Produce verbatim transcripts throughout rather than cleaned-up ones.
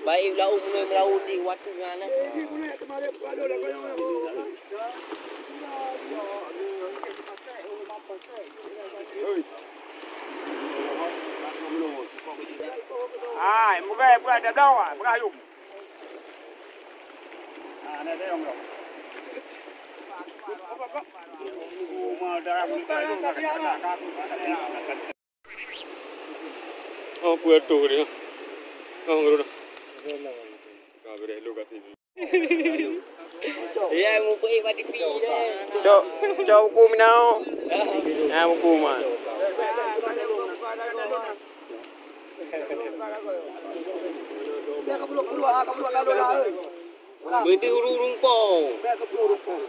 Baik, lau meunyoe meulawu di watèe nyan. Hai, muka buat ada dawa, berayum. Ah, ada dawa. Oh, peue toh dia? Oh, nguru dah. Ka beureh lu kat sini. Ya, mupuk bagi pi deh. Cok, cok buku minau. Ya, buku mah. Biar ka puluh-puluh, ah, ka puluh lalu lah, eh. Beudeuh ureueng rumpong. Biar ka puluh rumpong.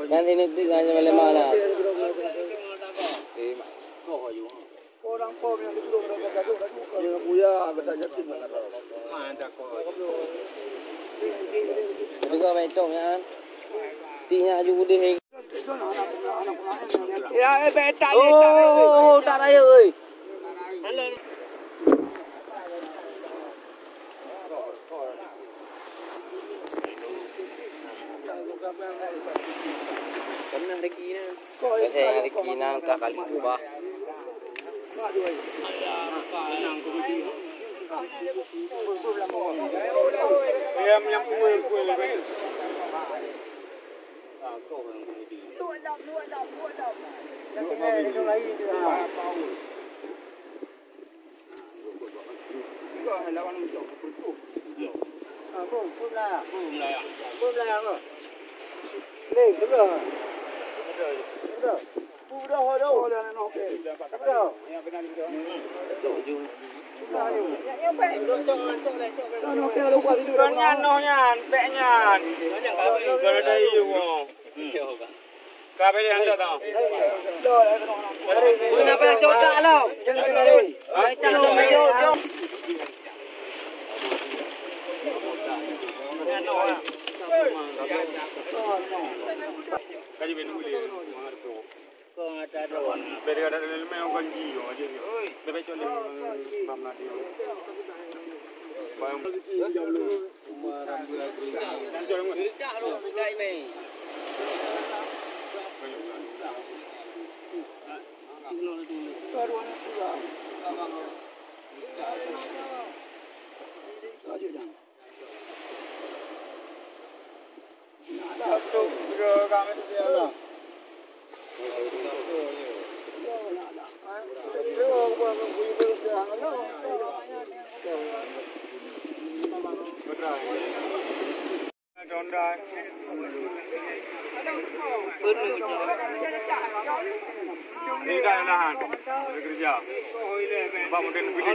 Kan ini tu kan macam mana? Orang po yang duduk dalam gaduh, gaduh, gaduh, ya, betul, yakin. Juga baik tu, ya. Tinya aju udeh. Ya, eh, betak, betak. Oh, tak raya, oi. Pernah rezeki ni. Biasa yang rezeki nang ka kali ubah. Nyan noh nyan, pek nyan. Kalau dari you, oh. Ka beri anda tahu. Kenapa yang cotak lo? Jangan lari. Kita lo maju. Kaji bin Uli. Beri ada elemen orang ji, orang ji. Bebek cok lima, bam nanti. Bayang. Ini dah lahan. Kerja. Bang, mungkin boleh.